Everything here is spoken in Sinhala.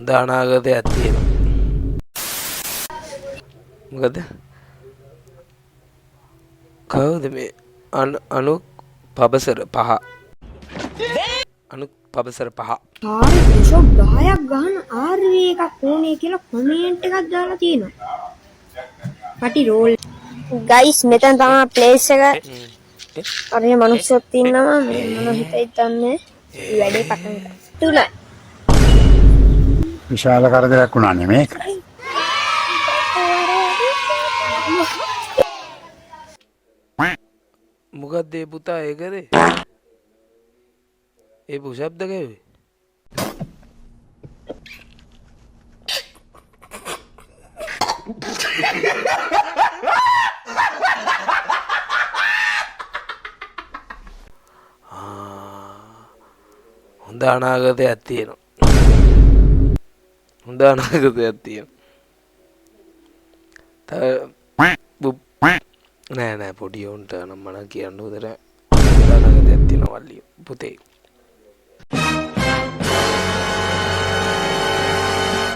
හොඳ අනාගතයක් තියෙනවා. මොකද? කවුද මේ අනුක් පබසර පහ. අනුක් පබසර පහ. පාර පුෂප් 10ක් ගහන RV එකක් ඕනේ කියලා කමෙන්ට් එකක් දාලා තියෙනවා. පටි රෝල්. ගයිස්, මෙතන තමයි ප්ලේස් එක. අර මේ මිනිස්සුත් ඉන්නවා. මේ මොන හිතයිද දන්නේ. වැඩේ පටන් ගන්න. තුනයි. විශාල කරදරයක් වුණානේ මේක. මොකක්ද ඒ පුතා ඒ කරේ? ඒ පුෂප්ද ගැව්වේ? හොඳ අනාගතයක් තියෙනවා. හොඳ අනාගතයක් තියෙනවා. තව නෑ නෑ, පොඩි උන්ට නම් මම කියන්න හොඳ නෑ. හොඳ අනාගතයක් තියෙනවා වල්ලි පුතේ.